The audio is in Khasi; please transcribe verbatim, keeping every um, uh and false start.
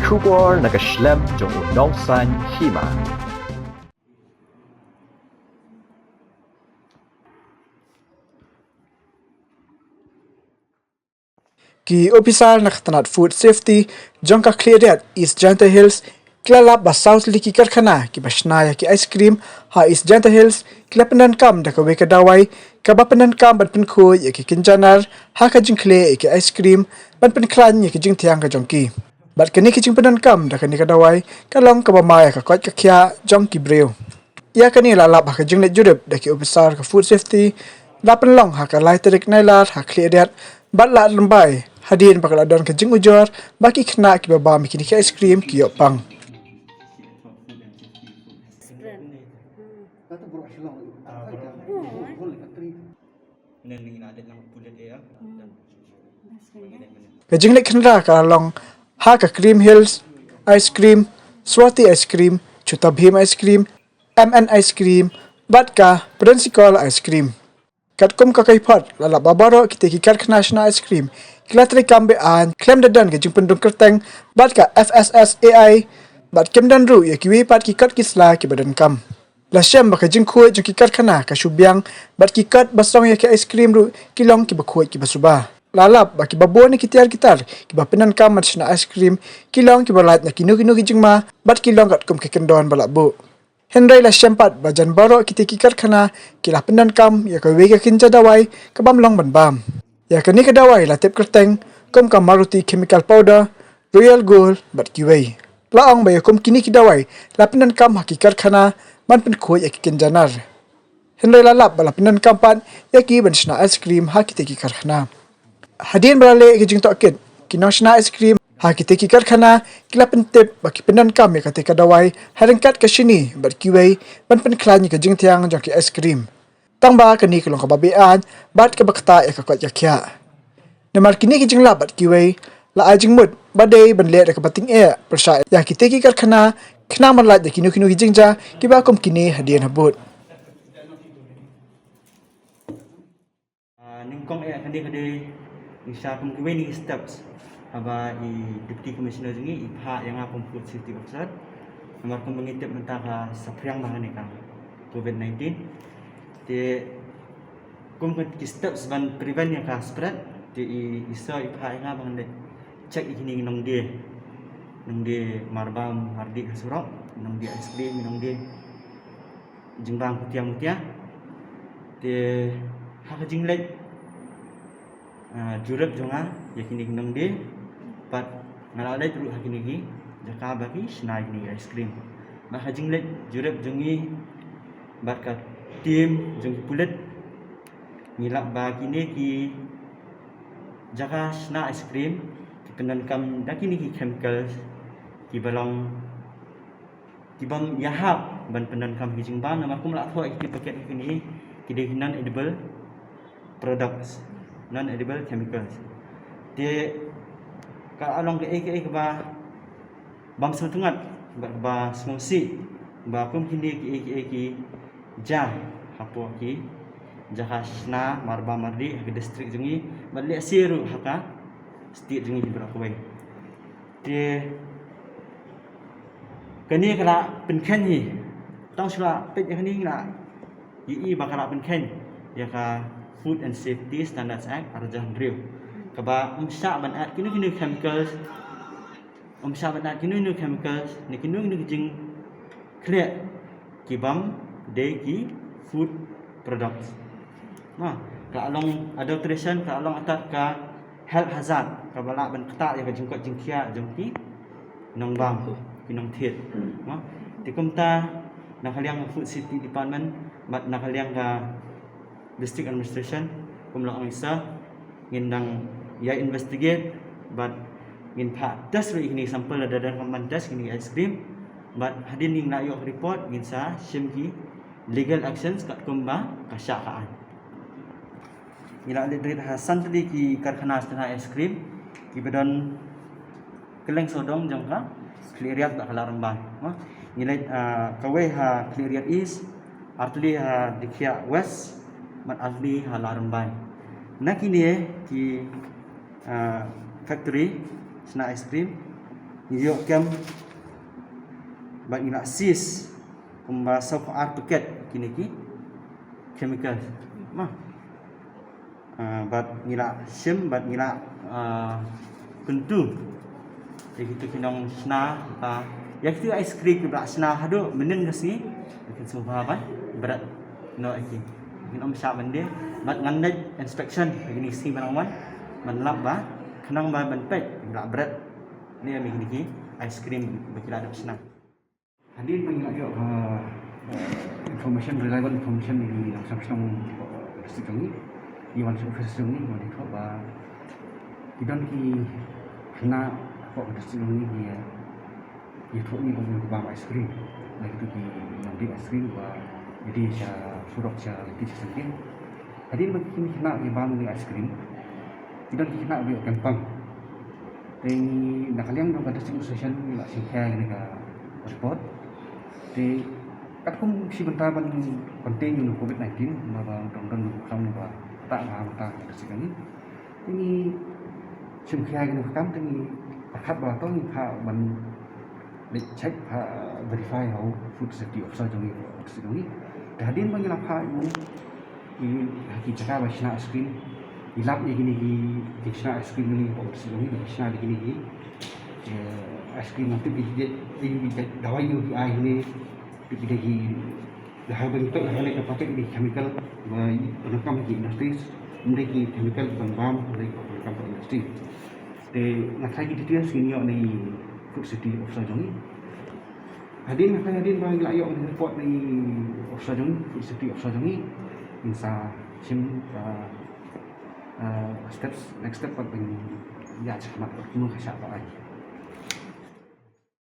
Khubor na ka shlem jong u nongsan hima. Ki officer na ka tnat Food Safety jong ka Khliehriat East Jaintia Hills ki la lap ba saw tylli ki karkhana kiba shna ïa ki ice cream ha East Jaintia Hills ki la pyndonkam da kawei ka dawai kaba pyndonkam ban pynkhuid ïa ki kynja nar ha ka jingkhleh ïa ki ice cream ban pynkhlaiñ ïa ki jingthiang ka jong ki. Bad kane ka jingpyndonkam da kane ka dawai ka long kaba ma ïa ka koit ka khiah jong ki briew. Ïa kane la lap ha ka jingleit jurip da ki officer ka Food Safety la pynlong ha ka lai tarik Nailar ha Khliehriat bad la rymbai hadien ba ka la don ka jingujor ba ki khynnah kiba bam ïa kine ki ice cream ki ïoh pang. Ka jingleit khynra ka la long ha ka Cream Hills Ice Cream, Swati Ice Cream, Chota Bheem Ice Cream, M N Ice Cream bad ka Prince Call Ice Cream. Katkum ka kaiphod la lap ba baroh kitei ki karkhana shna ice cream ki la treikam be-aiñ khlem da don ka jingpynrung kyrteng bad ka F S S A I bad kim don ruh ïa kiwei pat ki kot ki sla kiba donkam. La shem ba ka jingkhuid jong ki karkhana ka shu biang bad ki kot ba song ïa ki ice cream ruh ki long kiba khuid kiba suba. La lap ba kiba bun na ki tiar ki tar kiba pyndonkam ban shna ice cream ki long kiba lait na kino kino ki jingma bad ki long katkum ki kyndon ba la buh. Hynrei la shem pat ba jan baroh kitei ki karkhana ki la pyndonkam ïa kawei ka kynja dawai ka bym long ban bam. Ïa kane ka dawai la tip kyrteng kum ka Maruti Chemical Powder, Royal Gold bad kiwei. La ong ba ïa kum kine ki dawai la pyndonkam ha ki karkhana ban pynkhuid ïa ki kynja nar. Hynrei la lap ba la pyndonkam pat ïa ki ban shna ice cream ha kitei ki karkhana. Hadien ba la leh ïa ki jingtohkit, ki nongshna ice cream ha kitei ki karkhana ki la pyntip ba ki pyndonkam ïa katei ka dawai ha ryngkat ka shini bad kiwei ban pynkhlaiñ ïa ka jingthiang jong ki ice cream. Tang ba kane ka long kaba be-aiñ bad kaba ktah ïa ka koit ka khiah. Namar kine ki jinglap bad kiwei la ai jingmut ba dei ban leh da kaba tyngeh pyrshah ïa kitei ki karkhana khnang ban lait da kino kino ki jingjia kiba kum kine hadien habud. Ah, nyngkong eh kane ka dei nyngkong kum kiwei na ki steps haba i Deputy Commissioner jong ngi i phah ïa nga kum Food Safety Officer. Namar kumba ngi tip mynta ka saphriang bha kane ka covid nineteen. Te kum ki steps ban prevent ïa ka spread te i, i sir i phah ïa nga ban leit check ïa kine ki nongdie, nongdie marbam mardih ha surok, nongdie ice cream, nongdie jingbam khutia mutia. Te ha ka jingleit, ah, jurip jong nga ïa kine ki nongdie, bad nga la leit ruh ha kine ki jaka ba ki shna ïa kine ki ice cream. Bad ha ka jingleit jurip jong ngi bad ka team jong ki pulit, ngi lap ba kine ki jaka shna ice cream ki pyndonkam da kine ki chemicals kiba long, ki bym ïahap ban pyndonkam ki jingbam, namar kum la thoh ïa ki paket ïa kine ki dei ki non edible products, non edible chemicals. Te ka la long kaei kaei kaba bym sngewtynnat bad ba sngewsih ba kum kine kiei kiei ki jia hapoh ki jaka shna marbam mardih ha ki district jong ngi bad lehse ruh ha ka state jong ngi baroh kawei. Te kane ka la pynkheiñ hi, tang shu la peit ïa kane ngi la ïohi ba ka la pynkheiñ ïa ka Food and Safety Standards Act arhajar hynriew, kaba ym shah ban add kino kino chemicals, ym shah ban add kino kino chemicals ne kino kino ki jingkhleh ki bym dei ki food products. Ka la long adulteration, ka la long atat ka health hazard kaba lah ban ktah ïa ka jingkoit jingkhiah jong ki nongbam, ki nongthied. Te kumta na ka liang ka Food Safety Department bad na ka liang ka District Administration, kum la ong i sir, ngin dang ïa investigate bad ngin phah test ruh ïa kine ki sample lada don ka ban test kine ki ice cream. Bad hadien ngin la ïoh report ngin sa shim ki legal actions katkum ba ka shah ka aiñ. Ngi la leit rit ha san tylli ki karkhana shna ice cream kiba don kylleng sawdong jong ka Khliehriat bad ka Lad Rymbai. Ngi leit, ah, kawei ha Khliehriat East, ar tylli ha Diengkhiah West bad ar tylli ha Lad Rymbai. Na kine ki, ah, factory shna ice cream Ngi ïoh kem bad ngi la seize kumba saw phew ar paket kine ki chemical. Ma. Ah, bad ngi la shim bad ngi la, ah, kyntu ïa kitu ki nongshna ba ïa kitu ice cream kiba la shna haduh mynnin ka sngi. Kin sngewbha ban bret noh ïa ki. Kin ym shah ban die bad ngan leit inspection ïa kine ki sngi ba nang wan ban lap ba khnang ba ban peit ba la bret ne ïa kine ki ice cream ba ki la dep shna. Hadien ba ngi la ïoh, uh, information, reliable information na ki nongshong shnong, uh, district jong ngi, ngi wan sha office jong ngi, ngi wan ïathuh ba ki don ki khynnah hapoh district jong ngi ki, uh, ïathuh ngi ba ki bam ice cream. Na kitu ki nongdie ice cream ba ïadie sha surok sha lynti sha syngkien. Hadien ba ki khynnah ki bam ice cream, ki don ki khynnah ba ïoh kempang. Te ngi na ka liang jong ka district association ngi la shim khia ïa kane ka report. Te katkum shi bynta ban contain ïa u covid nineteen, ba ba don don u kham ba ta ba ba ta ka district ngi. Te ngi shim khia ïa kane ka kam te ngi pyrkhat ba to ngi phah ban leit check, phah verify ha u food safety officer jong ngi, officer jong ngi. Te hadien ba ngi la phah ïa u, ïa u ha ki jaka ba shna ice cream, ngi lap ïa kine ki, ki shna ice cream ne, ba shna ïa kine ki, eh, ice cream, tip ki, ki dawai ïa ki ai ne, tip ki dei ki, da ha ba ngi toh ha ne ka paket ki chemical ba donkam ki industries, ym dei ki chemical ba bam, ym dei ki donkam ki industry. Te nga tharai ki details ngin ïoh na i food safety officer jong ngi. Hadien, hadien ba ngi la ïoh report na i officer jong ngi, food safety officer jong ngi, ngin sa shim, uh, uh, steps, next step pat ba ngin ïa shah mat pat kumno ka shah ba ai.